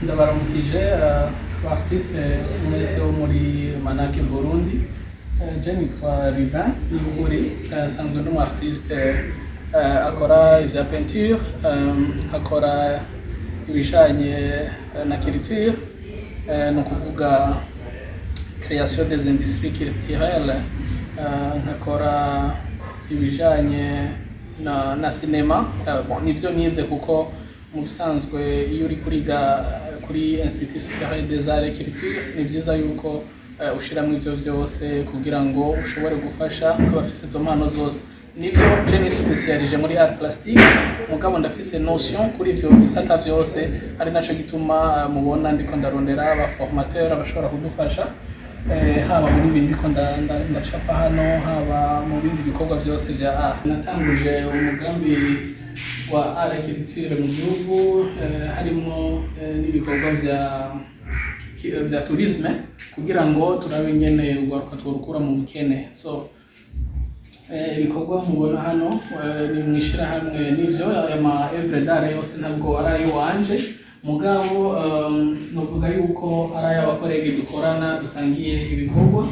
Ndabaramukije artiste mwese wo muri Manake Burundi. Je nitwa Rubin Niyukuri, nsanzwe ndi umu artiste akora ivya peinture, akora ibijanye na culture, ni ukuvuga création des industries culturelles, nkakora ibijanye na cinéma. Bon, nivyo nize, kuko mu bisanzwe iyo uri kuriga kuri Institut Supérieur des Arts et Culture, ni vyiza yuko ushiramwo ivyo vyose kugira ngo ushobore gufasha abafise izo mpano zose. Nivyo, je ni spécialisé muri art plastique, mugabo ndafise notion kuri ivyo bisata vyose, ari naco gituma mubona ndiko ndarondera aba formateur abashobora kudufasha, haba muri ibi ndiko ndacapa hano, haba mu bindi bikorwa vyose vya art. Natanguje umugambi wa art et culture mu gihugu, harimwo n'ibikorwa vya tourisme, kugira ngo turabe ingene urwaruka tworukura mu bukene. So ibikorwa mubona hano ni mw'ishirahamwe, nivyo, aya ma œuvre d'art yose ntabwo ari ay'iwanje, mugabo novuga yuko ari ay'aba collègues dukorana, dusangiye ibikorwa.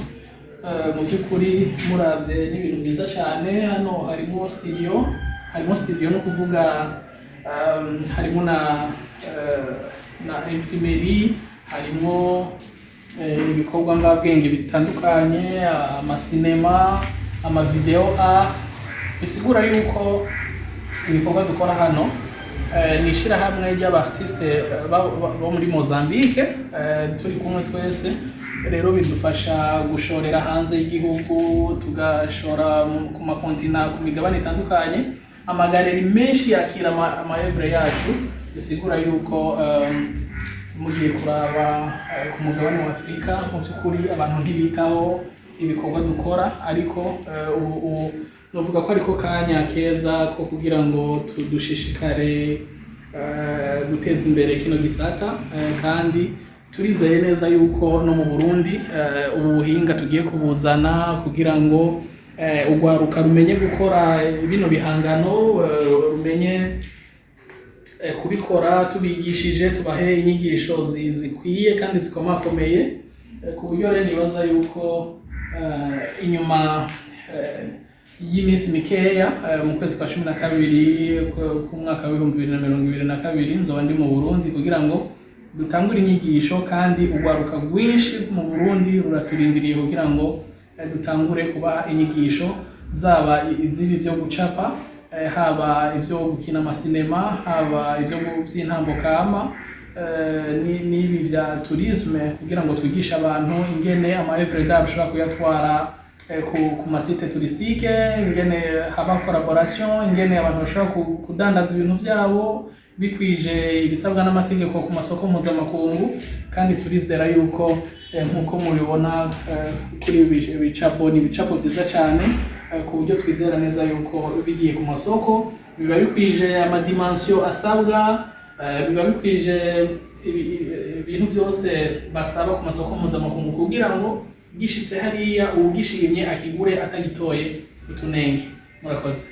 Mu by'ukuri muravye n'ibintu byiza cyane. Hano harimo studio, harimo studio no kuvuga harimo na imprimerie, harimo ibikorwa mvabwenge bitandukanye, amasinema, ama vidéo art. Bisigura yuko ibikorwa dukora hano ni ishirahamwe ry'aba artiste bo muri Mozambique, turi kumwe twese. Rero bidufasha gushorera hanze y'igihugu, tugashora ku ma continents, ku migabane itandukanye. Ama galeries menshi yakira ama œuvres yacu. Bisigura yuko mugiye kuraba ku mugabane wa Afurika, mu by'ukuri abantu ntibitaho ibikorwa dukora, ariko ubu novuga ko ariko kanya keza ko kugira ngo dushishikare guteza imbere kino gisata, kandi turizeye neza yuko no mu Burundi ubu buhinga tugiye kubuzana kugira ngo urwaruka rumenye gukora bino bihangano, rumenye kubikora, tubigishije, tubahe inyigisho zikwiye kandi zikomakomeye, ku buryo rero nibaza yuko inyuma y'iminsi mikeya, mu kwezi kwa 12 k'umwaka w'2022, nzoba ndi mu Burundi kugira ngo dutangure inyigisho, kandi urwaruka rwinshi mu Burundi ruraturindiriye kugira ngo dutangure kubaha inyigisho, zaba iz'ibi byo gucapa, haba ivyo gukina amasinema, haba ivyo vy'intambo kama, n'ibi vya tourisme, kugira ngo twigishe abantu ingene ama œuvre d'art ushobora kuyatwara ku ma sites touristiques, ingene haba collaboration, ingene abantu bashobora kudandaza ibintu vyabo bikwije ibisabwa n'amategeko ku masoko mpuzamakungu. Kandi turizera yuko nk'uko mubibona kuri ibi bicapo, ni ibicapo vyiza cyane, ku buryo twizera neza yuko bigiye ku masoko biba bikwije ama dimensions asabwa, biba bikwije ibintu byose basaba ku masoko mpuzamakungu, kugira ngo gishitse hariya uwugishimye akigure atagitoye utunenge. Murakoze.